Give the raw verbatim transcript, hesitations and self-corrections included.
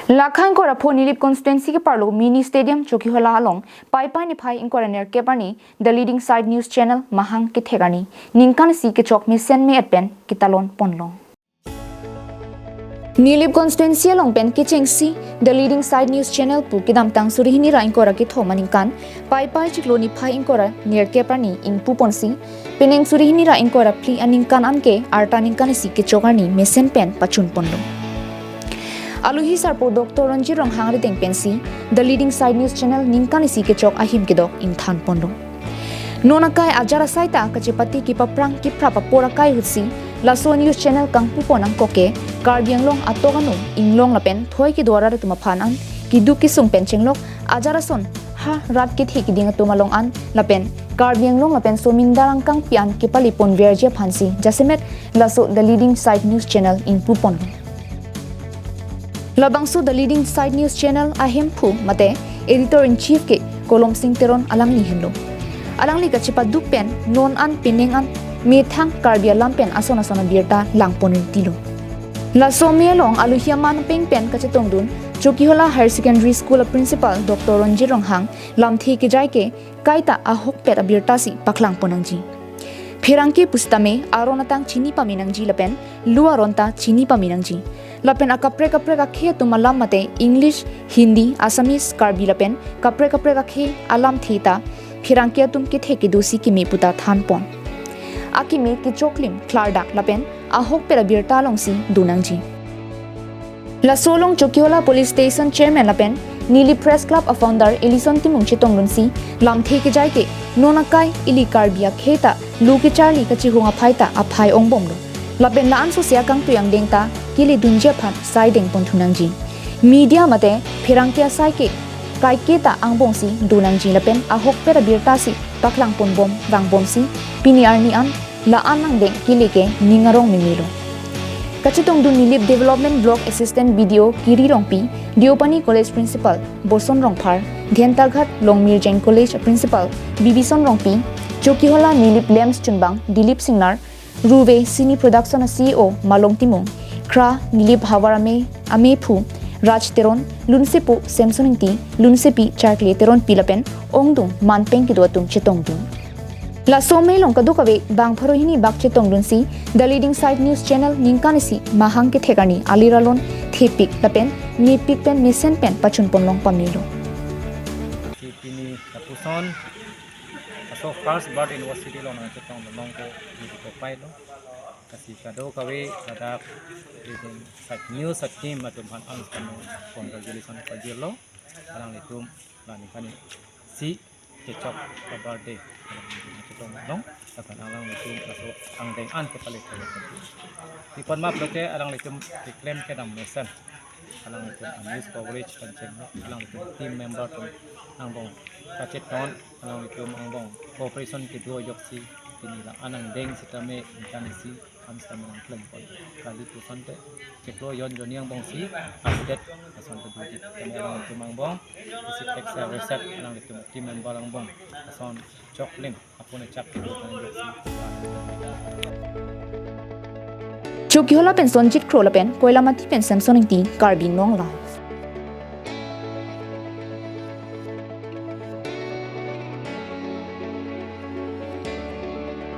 Lakha ingkoi ra pho Nilip constituency keparlo mini stadium Chokihola along Paipai niphai ingkoi ra nerkep arni The Leading Side News Channel mahang kethek arni ningkan isi kechok mesen me-et pen ketalon ponlong. Nilip constituency along pen kechengsi The Leading Side News Channel pu kedamtang suri hini ra ingkoi ra kethom aningkan Paipai chiklo niphai ingkoi ra nerkep arni ingpu ponsi, penang suri hini ra ingkoi ra phli aningkan anke arta ningkan isi kechok arni mesen pen pachun ponlo. Alohi sarpo Doctor Ronjit Ronghang arideng pensi The Leading Side News Channel ningkan isi kechok ahim kedok ingthan ponlo. Non akai ajar asai ta kachepate kepaprang keprap apor akai ahutsi, laso news channel kangpu pon angkok ke Karbi Anglong atok anu inglong lapen thoi kedo arat atum aphan an keduk kesung pen chenglok ajar ason ha rat kethe keding atum along an lapen Karbi Anglong lapen Somindar angkangpi an kepale ponverji aphansi jasemet laso The Leading Side News Channel ingpu ponlo. Labangso The Leading Side News Channel ahemphu mate editor in chief ke Kolom Sing Teron alangli henlo. Alangli kachepaduk pen non an penang an methang Karbi alam pen ason ason abirta lang ponriti lo. Laso me along alohi aman peng pen kachetongdun Chokihola Higher Secondary School a principal Doctor Ronjit Ronghang lamthe kejai ke kaita ahokpet abirta si paklang pon nangji. Pherangke pusitame aron atang chini pame nangji lapen lu aron ta chini pame nangji. Lapen akaprek kaprek akhei atum alam mate English, Hindi, Assamese, Karbi lapen kaprek kaprek akhei alamthe ta pherangke atum kethe kedo si keme puta than pon. Akeme kechoklim klardak lapen ahokpet abirta alongsi do nangji. Laso along Chokihola Police Station Chairman lapen Nilip Press Club a founder Ellison Timung chetongdunsi lamthe kejai ke non akai ili Karbi akhei ta lu kecharli kachihung aphai ta aphai ongbomlo. Lapen la-an sose akangtui angdeng ta keledunji aphan sai deng ponthu nangji. Media mate pherangke asai ke kaike ta angbongsi do nangji lapen ahokpet abirta si paklang ponbom vangbomsi pini arni an la-an angdeng kele ke ning arong memelo. Kachetongdun Nilip Development Block Assistant B D O Kiri Rongpi, Deopani College Principal Boson Rongphar, Dhentaghat Longmirjeng College Principal Bibison Rongpi, Chokihola Nilip Lamps Chunbang Dilip Singnar, Ruve Cine Production a C E O Malong Timung, Khra Nilip Havar ame, amephu Raj Teron, lunsepo Samson Ingti, lunsepi Charkle Teronpi lapen ongdung manpeng kedo atum chetongdun. Laso me along kadokave bang pharo hini bak chetongdunsi The Leading Side News Channel ningkan isi mahang kethek arni alir alon thepik lapen mepik pen mesen pen pachun ponlong pamelo. Si pini lapuson laso first bird university along nangchetong along ko niti ko pailo. Lasi kadokave ladak Leading Side News a team atum aphan ang kami congratulation pajirlo. Alanglitum la ningkan isi kechok ka birthday along nangchetong along, lapen alanglitum laso angdeng an kepale kepale. Di pon ma pulote alanglitum keklem kedam mesen. Alanglitum a news coverage kan cheng, alanglitum team member atum angbong kachetong, alanglitum angbong cooperation kedo ajoksi pini la-an angdeng sitame ningkan isi an sitame nangklem pon. Kali pusonte chiklo jon joni angbongsi update ason kedo ji. Kami alanglitum angbong isi tax reset alanglitum team member angbong ason choklim apun chak kedo kan ajoksi. Chokihola pen Sonjit Kro lapen Koilamati pen Samson Ingti, Karbi Anglong Live.